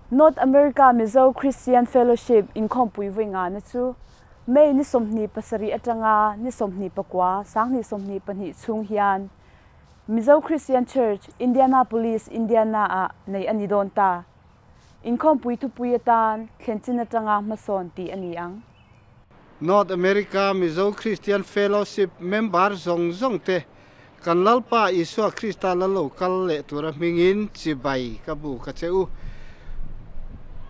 North America Mizo Christian Fellowship inkhawmpui vawi ngana chu May ni 27 atanga ni 29 2022 chhung hian Mizo Christian Church, Indianapolis, Indiana ah nei a ni dawn ta. Inkhawmpui thupui atan thlen chin atanga hmasawn tih a ni ang. North America Mizo Christian Fellowship member zawng zawng te kan Lalpa Isua Krista la lo kal leh tura hmingin chibai ka bu ka che u.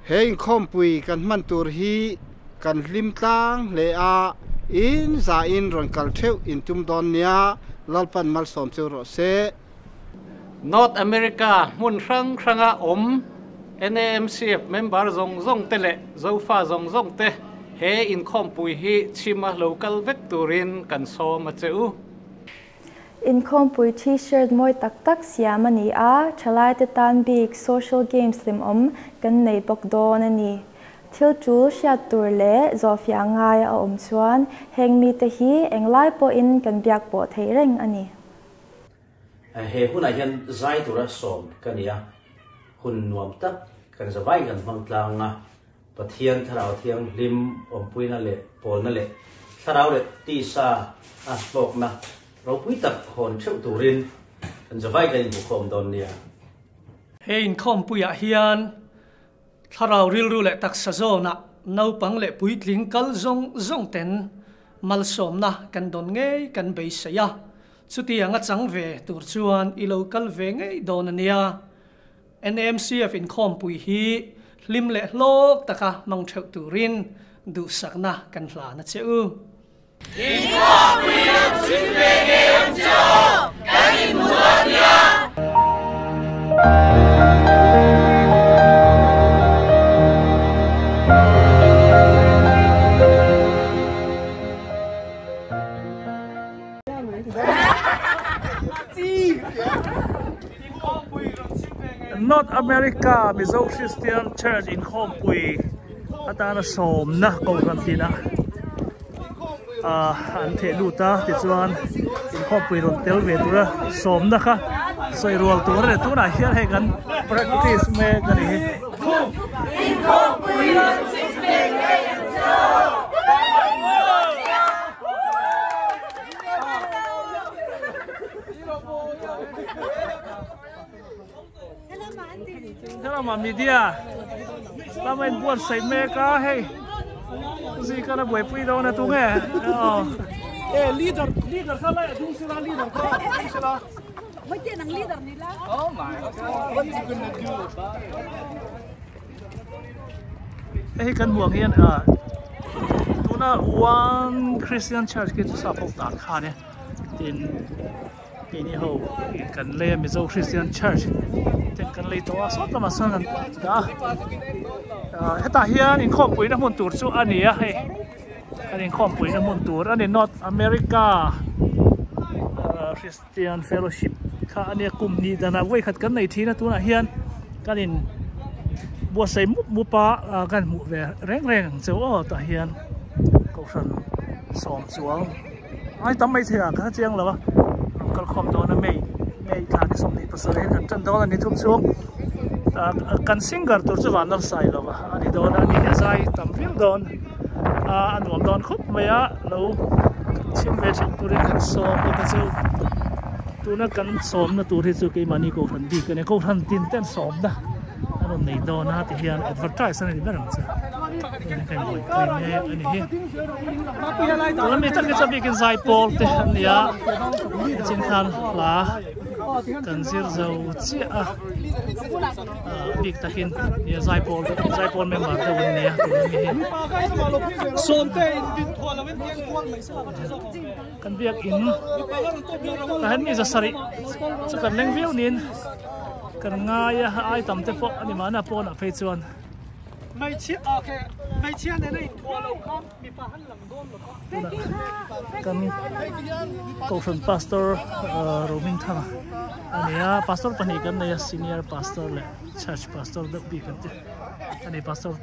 He inkhawmpui kan hman tur hi kan hlim tlang hle a, in zahin rawn kal theuh in tum dawn nia, Lalpan malsawm chu rawh se. North America hmun hrang hranga awm NAMCF member zawng zawng te leh Zofa zawng zawng te he inkhawmpui hi chhima lo kal vek turin kan sawm a che u. Inkhawmpui T-shirt mawi tak tak siam a ni a, thalaite tan bik social games hlimawm kan nei bawk dawn a ni. Thil tul hriat tur leh zawhfiah ngai a awm chuan heng mite hi englai pawhin kan biak pawh theih reng a ni. He hunah hian zai tura sawm ka ni a, hun nuam tak kan zavai kan hmang tlang a, Pathian Thlarau Thianghlim awmpuina leh pawlna leh Thlarau leh tisa a hlawkna ropui tak hawn theuh turin kan zavai kan inhmukhawm dawn nia. He inkhawmpuiah hian Thlarau rilru leh taksa zawnah naupang leh puitling kal zawng zawng ten malsawmna kan dawn ngei kan beisei a, chutiang a chang ve tur chuan i lo kal ve ngei dawn a nia. NMCF inkhawmpui hi hlim leh hlawk taka hmang theuh turin duhsakna kan hlan a che u. Inkhawmpui ram chhim ve ngei ang che aw, kan inhmu dawn nia. North America Mizo Christian Church inkhawmpui atana sawmna kohhran tinah an theh lut a tichuan inkhawmpui rawn tel ve tura sawmna kha sawi rual tur a ni tunah hian hei kan practice mek a ni hi. Helama media lama in buatsaih mek a hei zikana buaipui dawn a tunge aw e leader leader kha lai a dung sila leader kha dung sila Oh my god, what you gonna do about it? Hei kan hmuh ang hian ah tuna one Christian Church khi chu sap ho tan khan e tin keini ho kan lei a Mizo Christian Church ten kan lei tawh a sawt lamah sawn an dah a ah hetah hian inkhawmpuina hmun tur chu a ni a hei kan inkhawmpuina hmun tur a ni North America ah Christian Fellowship kha a nia kum hnih danah vawi khat kan nei thin a tunah hian kan in buatsaih mup mup a ah kan hmuh ve reng reng ang cheu aw tah hian kohhran sawm chuang ai tam mai thei ah ka chiang lo a rawn kal khawm dawn a May May thla ni 27 hian kan tan dawn a ni thum chhung ah kan singer tur chu van nalsai lo a a ni dawn a ni hi a zai tam viau dawn a a nuam dawn khawp mai a lo chhim ve theuh turin kan sawm bawk a chu tuna kan sawmna tur hi chu keimahni kohhran bik a ni kohhran tin ten sawmna a rawn nei dawn a ti hian advertise a ni ber ang chu kan buaipui mek a ni hi tuna mi tak hi chu a bikin zaipawl te an ni a chin khan hla kan zir zo chiah a bik takin zaipawl zaipawl member deuh an nia tuna mi hi kan biak in tah hian mi za sarih chu kan leng viau niin kan ngai a ai tam te pawh a ni mahna pawnah phei chuan kan kohhran pastor Rohming Thanga a ni a pastor pahnih kan nei a senior pastor leh church pastor deuh bik an ti a ni pastor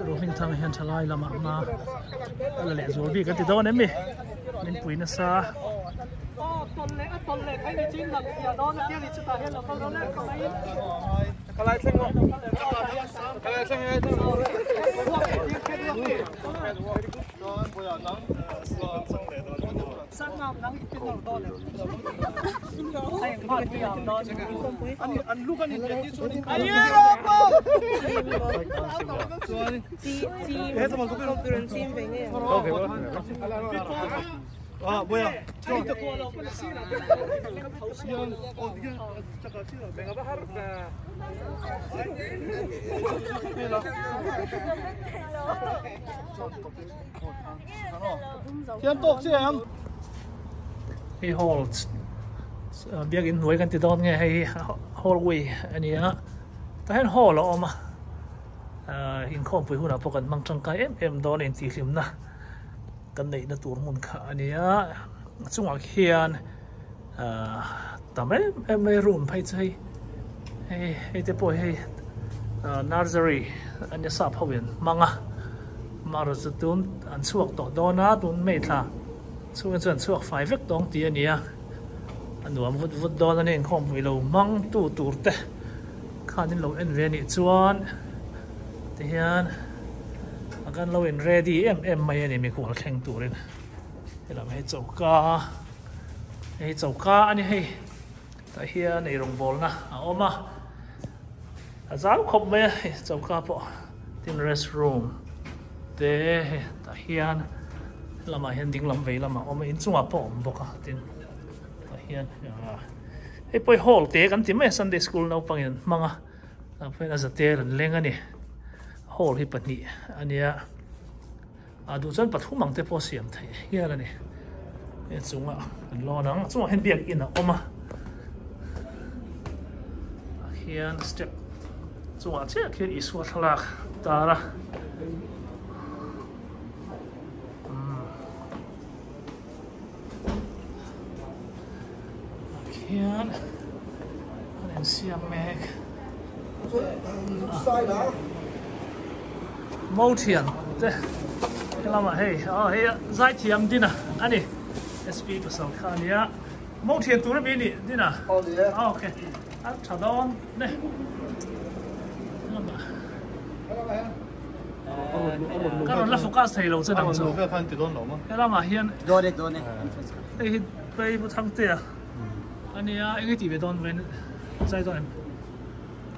Rohming Thanga hian thalai lamah hma a la leh zual bik an ti dawn em ni min pui nasa. Hei hall biakin hnuai kan ti dawn nge hei hallway a ni a tah hian hall a awm a inkhawmpui hunah pawh kan hmang tangkai em em dawn a intihhlimna kan neihna tur hmun kha a ni a a chungah khian tam em em mai room phei chu hei hei hei te pawh hi nursery a nia sap ho in hmang a amaherawhchu tun an chhuak tawh dawn a tun May thla chhungin chuan an chhuak fai vek tawng tih a ni a a nuam vut vut dawn a ni inkhawmpui lo hmang tu tur te khan in lo en ve a nih chuan tihian a kan lo in ready em em mai a ni mikhual thleng turin helam hei choka hei choka a ni hei tah hian eirawng bawlna a awm a a zau khawp mai a hei choka pawh tin restroom te hei tah hian helamah hian ding lam vei lamah a awm a inchungah pawh a awm bawk a tin tah hian hei pawh hi hall te kan ti mai a sunday school naupangin an hmang a. Tah pawhin a zate rawn leng a ni. Hall hi pahnih a nia. A duh chuan pathum ang te pawh siam theih hial a ni. Hei chungah kan lawn ang. A chungah hian biak in a awm a. Tah hian step chungah chiah khian Isua thlalak tar a. Khian an insiam mek mo thian te helamah hei aw hei zaithiam dina a ni sp pasal kha a nia mo thian tur ami nih dina aw ok a tha dawn ne helamah. Ka rawn la focus thei lo che nang chu. He lamah hian hei hi Pei Pu Thangtea a nia eng nge tih ve dawn vawiin zai dawn em?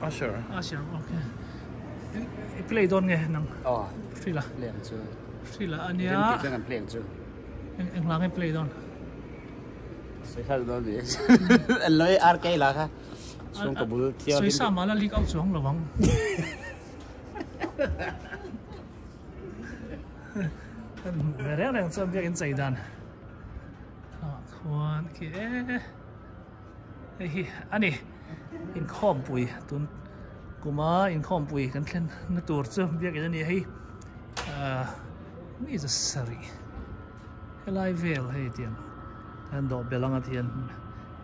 Usher. Usher okay. I play dawn nge nang? Aw. Hrila. Play ang chu. Hrila a nia. Rem tih chuan kan play ang chu. Eng eng hla nge play dawn? Sawi hlak dawn ni. An lo e RK la kha. Chhungkaw bul thianghlim. Sawi sa mah la leak out chuang lo ang. Kan hmuh ve reng reng chuan biakin chei dan ah khuan khi e hei hi a ni inkhawmpui tun kuma inkhawmpui kan thlen na tur chu biakin a ni hei ah mi za sarih helai vel hei tiang an dawh belh anga tihian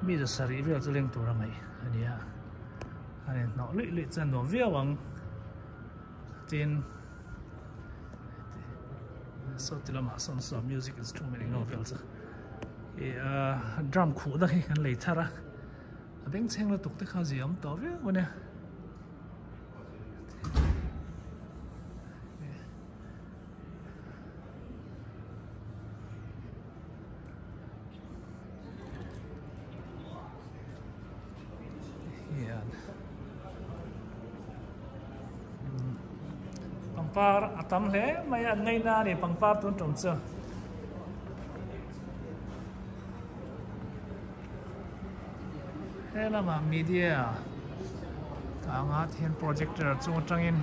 mi za sarih vel chu leng tur a ngaih a ni a. A inhnawh luih luih chuan nuam viau ang tin saw ti lamah sawn saw music instrument eng emaw vel chu ih ah drum khuh na hi kan lei thar a a bengchheng lutuk te kha zia awm tawh viau a nia. Hian pangpar a tam hle mai a an ngaina a ni pangpar tun tum chu. He lamah media anga thian projector chung atangin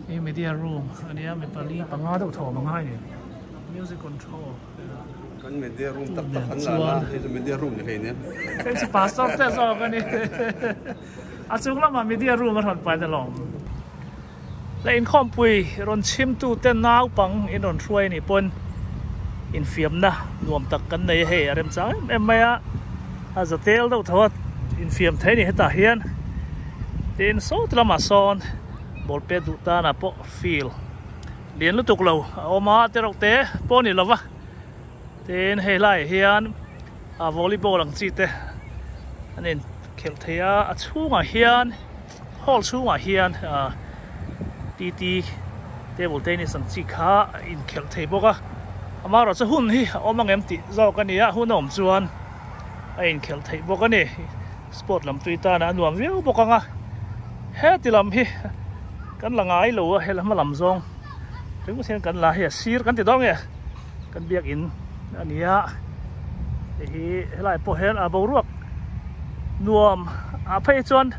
hei media room a nia mi pali panga deuh thawm a ngai a ni music control. Kan media room tak tak an la la hei chu media room ni hlei nen. Hei chu pastor te zawk a ni. A chung lamah media room a rawn pai ta lawm. La inkhawmpui rawn chhimtu te naupang in rawn hruai a nih pawn infiamna nuam tak kan nei a hei a remchang em em mai a. A za tel deuh tho a infiam thei a ni hetah hian. Tin sawti lamah sawn ball pet duh tanah pawh field. Lian lutuk lo a awm a tereuh te pawh a ni lova tin hei laiah hian a volleyball ang chi te an in khelh thei a a chhungah hian Hall chhungah hian TT table tennis ang chi kha a inkhelh thei bawk a, amaherawh chu hun hi a awm ang em tih zawk a ni a, hun a awm chuan a inkhelh theih bawk a ni. Sport lam tui tana a nuam viau bawk ang a, heti lam hi kan la ngai lo a, helama lam zawng ringawt hian kan la hei a sir kan ti dawn nge kan biakin a ni a, hei hi helai pawh hian a boruak nuam ah phei chuan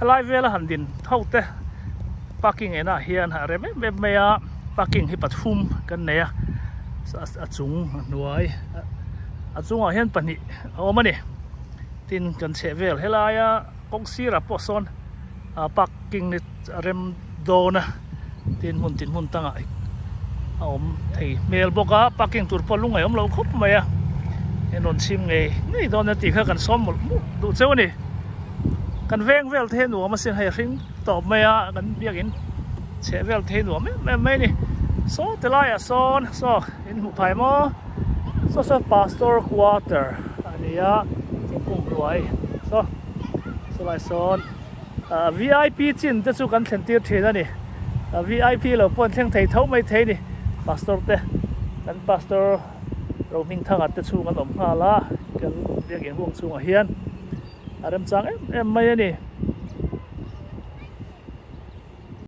helai vela han din ho te parking enah hian a rem em em mai a, parking hi pathum kan nei a, a chung a hnuai a chungah hian pahnih a awm a ni. Tin kan chheh vel helaia kawng sirah pawh sawn ah parking ni a rem dawn a tin hmun tin hmun tangah a awm thei hmel bawk a parking tur pawh lungngaih awm lo khawp mai a en rawn chhim ngei ngei dawn a tih kha kan sawm mawlh mawlh duh cheu a ni kan veng vel te hi nuam asin hei a hring tawp mai a kan biakin chheh vel te hi nuam em em mai a ni saw ti laiah sawn saw in hmuh phai maw saw saw pastor quarter. A ni a thingkung hnuai saw chulai sawn ah vip chin te chu kan thlen tir thin a ni ah vip lo pawh an thleng thei tho mai thei a ni pastor te kan pastor Rohmingthanga te chhung an awm nghal a kan biakin huang chhungah hian a remchang em em mai a ni.